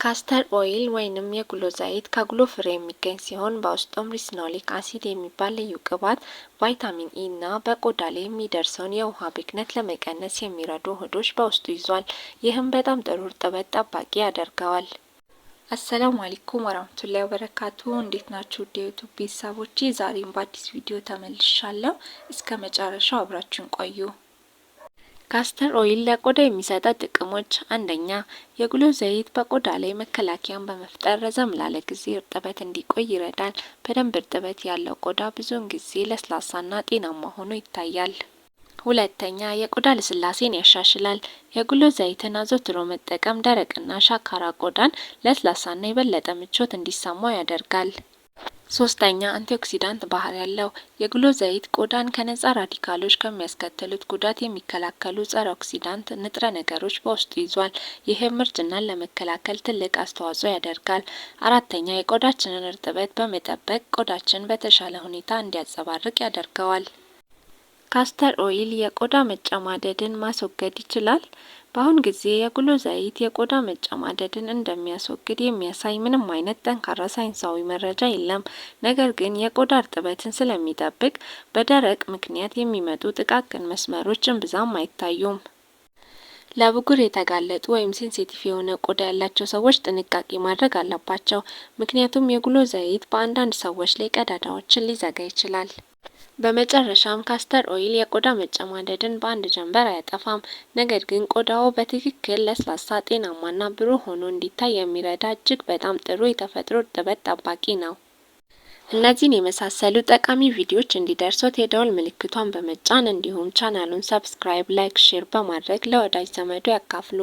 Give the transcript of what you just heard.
Castor oil ወይንም የጉሎ ዘይት ከጉሎ ፍሬ የሚገኝ ሲሆን በውስጡም ricinoleic acid የሚባል ልዩ ቅባት፣ ቫይታሚን ኢ እና በቆዳ ላይ የሚደርሰውን የውሃ ብክነት ለመቀነስ የሚረዱ ውህዶች በውስጡ ይዟል። ይህም በጣም ጥሩ እርጥበት ጠባቂ ያደርገዋል። አሰላሙ አለይኩም ወራህመቱላሂ ወበረካቱ። እንዴት ናችሁ ውድ የዩቱብ ቤተሰቦቼ? ዛሬም በአዲስ ቪዲዮ ተመልሻለሁ። እስከ መጨረሻው አብራችሁን ቆዩ። Castor oil ለቆዳ የሚሰጠው ጥቅሞች፣ አንደኛ፣ የጉሎ ዘይት በቆዳ ላይ መከላከያን በመፍጠር ረዘም ላለ ጊዜ እርጥበት እንዲቆይ ይረዳል። በደንብ እርጥበት ያለው ቆዳ ብዙውን ጊዜ ለስላሳና ጤናማ ሆኖ ይታያል። ሁለተኛ፣ የቆዳ ልስላሴን ያሻሽላል። የጉሎ ዘይትን አዘውትሮ መጠቀም ደረቅና ሻካራ ቆዳን ለስላሳና የበለጠ ምቾት እንዲሰማው ያደርጋል። ሶስተኛ፣ antioxidant ባህሪ ያለው። የጉሎ ዘይት ቆዳን ከነጻ ራዲካሎች ከሚያስከትሉት ጉዳት የሚከላከሉ ጸረ oxidant ንጥረ ነገሮች በውስጡ ይዟል። ይህም እርጅናን ለመከላከል ትልቅ አስተዋጽኦ ያደርጋል። አራተኛ፣ የቆዳችንን እርጥበት በመጠበቅ ቆዳችን በተሻለ ሁኔታ እንዲያንጸባርቅ ያደርገዋል። Castor oil የቆዳ መጨማደድን ማስወገድ ይችላል? በአሁን ጊዜ የጉሎ ዘይት የቆዳ መጨማደድን እንደሚያስወግድ የሚያሳይ ምንም አይነት ጠንካራ ሳይንሳዊ መረጃ የለም። ነገር ግን የቆዳ እርጥበትን ስለሚጠብቅ በደረቅ ምክንያት የሚመጡ ጥቃቅን መስመሮች እምብዛም አይታዩም። ለብጉር የተጋለጡ ወይም sensitive የሆነ ቆዳ ያላቸው ሰዎች ጥንቃቄ ማድረግ አለባቸው። ምክንያቱም የጉሎ ዘይት በአንዳንድ ሰዎች ላይ ቀዳዳዎችን ሊዘጋ ይችላል። በመጨረሻም castor oil የቆዳ መጨማደድን በአንድ ጀንበር አያጠፋም። ነገር ግን ቆዳው በትክክል ለስላሳ፣ ጤናማና ብሩህ ሆኖ እንዲታይ የሚረዳ እጅግ በጣም ጥሩ የተፈጥሮ እርጥበት ጠባቂ ነው። እነዚህን የመሳሰሉ ጠቃሚ ቪዲዮዎች እንዲደርሶት የደወል ምልክቷን በመጫን እንዲሁም ቻናሉን subscribe፣ like፣ share በማድረግ ለወዳጅ ዘመዶ ያካፍሉ።